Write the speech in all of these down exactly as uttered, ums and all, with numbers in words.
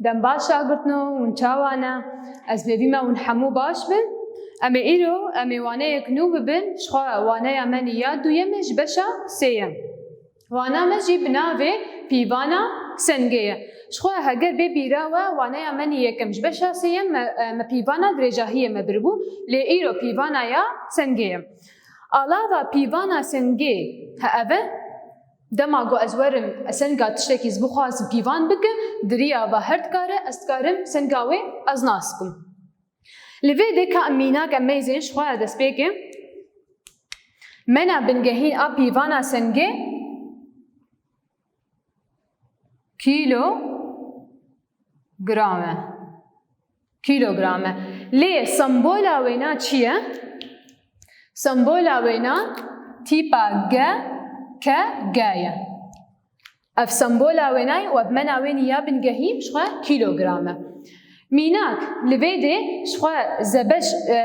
Dem baş şagirtno, hûn çawa ne? Ez hêvî me hûn hemû baş bin. Em ê îro, em ê waneyek nû bibin, jixwe waneya me nî ya duyem e ji beşa sêyem. Wana me jî bi navê pîvana sengê ye. Jixwe heger bê bîra we, waneya me nî yekem ji beşa sêyem me, me pîvana dirêjahiyê me biribû, lê îro pîvana ya sengê ye. Alava pîvana sengê he ev e. Dema ku ez werim, ez senga tiştekî ez bixwazim pîvan bikim, di riya va her dikare, ez dikarim senga wê ez nas bikim. Li vê de ka em mînak em meyzên ji xwe ya dest pê kin. Mena bingehîn a pîvana sengê kîlogram e. Kîlogram e. Lê sembola wêna çi ye? Sembola wêna tîpa G, K, G ye. Ev sembola wênayê û ev mena wênî ya bingehî jixwe kîlogram e. Mînak, li vê dê jixwe zebeş, e,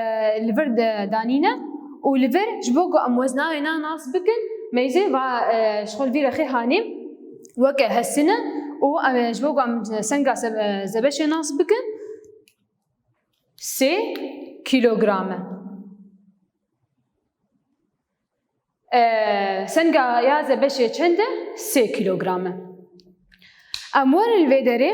li vir de danîne û li vir ji bo ku em wezna wêna nas bikin, meyzê va, e, jixwe li vî rexê hanê weke hesine û em, e, ji bo ku em senga se-, e, zebeşê nas bikin, sê kîlogram e. E, senga ya zebeşê çend e? Sê kîlogram e. Em werin li vê derê,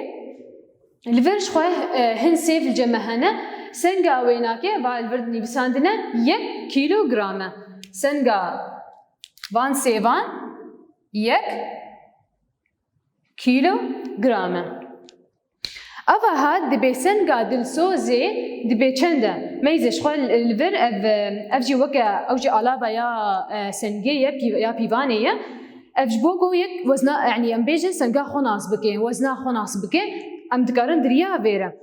li vir jixwe, e, hin sêv li cem me hene. Senga wênakê va li vir nivîsandine yek kîlogram e. Senga van sêvan yek kîlogram e. Ava ha dibê senga dilsozê dibê çend e? Meyzê jixwe li vir ev, ev jî weke, ew jî alava ya, e, sengê ye, pî-, ya pîvanê ye. Ev ji bo ku yek wezna, yanî em bêjin senga xwe nas bike, wezna xwe nas bike, em dikarin di riya vê re.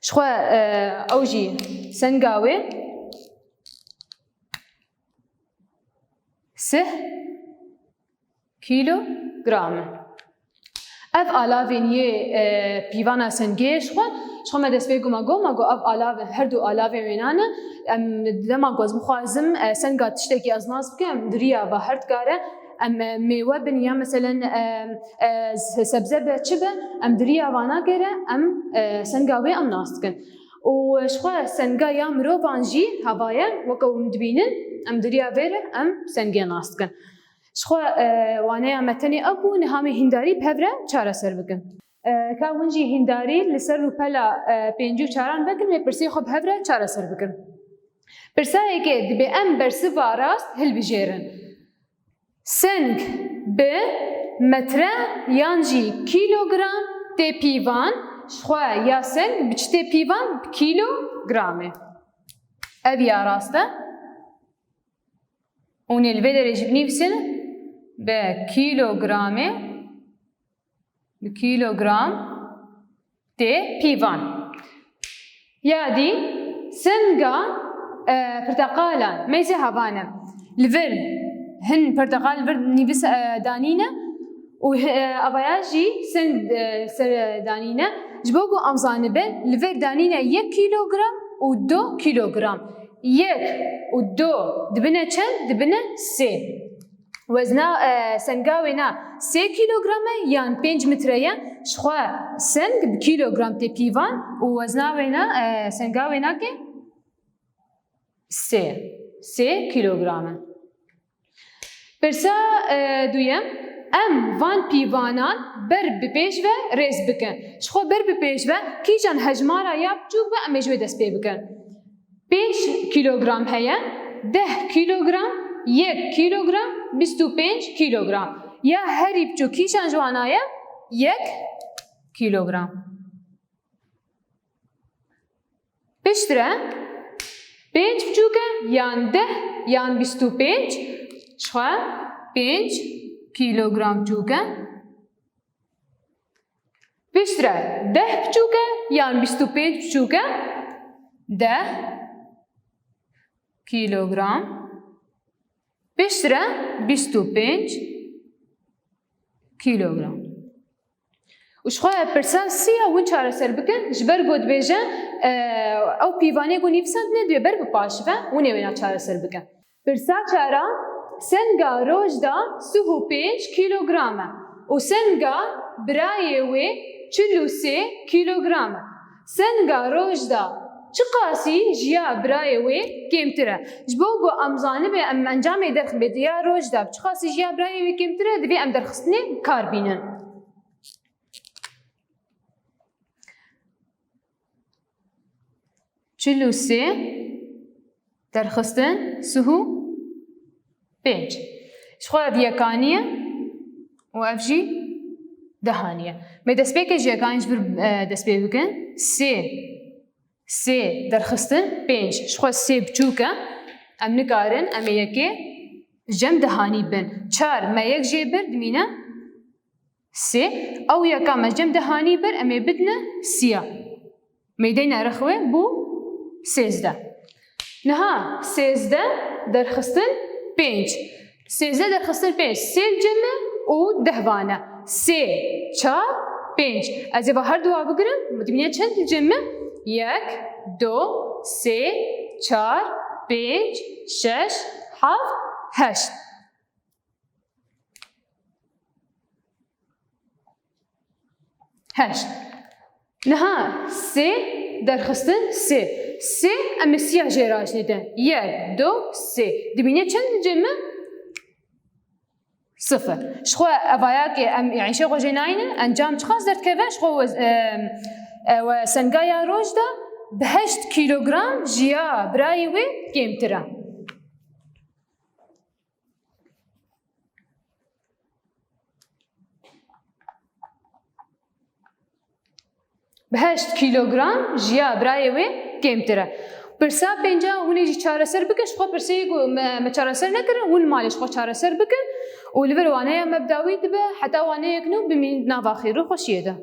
Jixwe, e, ew jî senga wê sih kîlogram e. Ev alavên yê, e, pîvana sengê jixwe, jixwe me dest pê ku me got, me got ev alave, her du alavên wêna ne. Em, dema ku ez bixwazim, e, senga tiştekî ez nas bikim, em di riya va her dikare, em, e, mêwe bin ya meselen, e, e, se-, sebze be çi be, em di riya vana gere, em, e, senga wê em nas dikin. Û jixwe senga ya mirovan jî hava ye, weke hûn dibînin, em di riya vê re em sengê nas dikin. Jixwe, e, waneya me tenê ew bû, niha em ê hîndarî bi hev re çareser bikin. E, ka hûn jî hîndarî li ser rûpela, e, pêncî û çaran vekin, wê pirsê xwe bi hev re çareser bikin. Pirsa yekê, dibê em bersiva rast hilbijêrin. Seng bi metre yan jî kîlogram tê pîvan, jixwe ya seng bi çi tê pîvan? Bi kîlogramê. Ev ya rast e. Hûn ê li vê derê jî binivîsin, bi kîlogramê, bi kîlogram tê pîvan. Ya dî senga, e, pirteqalan, meyzê hava ne. Li vir hin pirteqal li vir nivîs, e, danîne û, e, avaya jî seng, e, ser, e, danîne. Ji bo ku em zanibin, li vir danîne yek kîlogram û du kîlogram. Yek û du dibine çend? Dibine sê. Wezna, e, senga wêna sê kîlogram e yan pênc metre ye? Jixwe seng bi kîlogram tê pîvan û wezna wêna, e, senga wênakê sê, sê kîlogram e. Pirsa, e, duyem, em van pîvanan ber bi pêş ve rêz bikin. Jixwe ber bi pêş ve kîjan hejmara ya biçûk be em ê ji wê dest pê bikin. Pênc kîlogram heye, deh kîlogram, yek kîlogram, bîst û pênc kîlogram. Ya herî biçûk kîjan ji wana ye? Yek kîlogram. Piştre pênc biçûk e yan deh yan bîst û pênc, jixwe pênc kîlogram biçûk e. Piştre deh biçûk e yan bîst û pênc biçûk e? Deh kîlogram. Piştre bîst û pênc kîlogram. Û jixwe pirsa sî ya hûn çareser bikin, ji ber ku dibêje, e, ew pîvanê ku nivîsandine divê ber bi paş ve, hûn ê wêna çareser bikin. Pirsa çar a, senga roj de sih û pênc kîlogram e. Û senga birayê wê çil û sê kîlogram e. Senga Rojda çiqasî ji ya birayê wê kêmtir e? Ji bo ku em zanibe em encamê derxin bê ya Rojda çiqasî ji ya birayê wê kêmtir e, divê em derxistinê bi kar bînin. Çil û sê derxistin sih û pênc. Ji xwe ev yekanî ye û ev jî dehanî ye. Me destpêkê ji yekanî ji vir, e, dest pê bikin. Sê, sê derxistin pênc. Ji xwe sê biçûk e. Em nikarin em ê yekê ji cem dehanî bin. Çar me yek jê bir dimîne sê. Ew yeka me cem dehanî bir, em ê bidine siya. Meydeyne rexwê bû sêzdeh. Niha sêzdeh derxistin pênc. Sêzdeh derxistin pênc. Sê li cem e û deh vane. Sê, çar, pênc. Ez ê va her dua bigirim. Dibîne çend li cem e? Yek, du, sê, çar, pênc, şeş, heft, heşt. Heşt. Niha sê derxistin sê. Sê em ê siya jê rajnî de. Yek, du, sê. Dibîne çend li cem e? Sifir. Ji xwe evayakê em îşê xwe jê nayîne, encam çiqas derdikeve, ji xwe we, e, e, we sengaya Rojda bi heşt kîlogram ji ya birayê wê kêmtir e. Bi heşt kîlogram ji ya birayê wê kêmtir e. Pirsa pênca hûn ê jî çareser bikin, ji xwe pirsê ku me, me çareser nekirin, hûn li malê ji xwe çareser bikin û li vir waneya me bi dawî dibe, heta waneyek nû bimînin di nava xêr û xweşiyê de.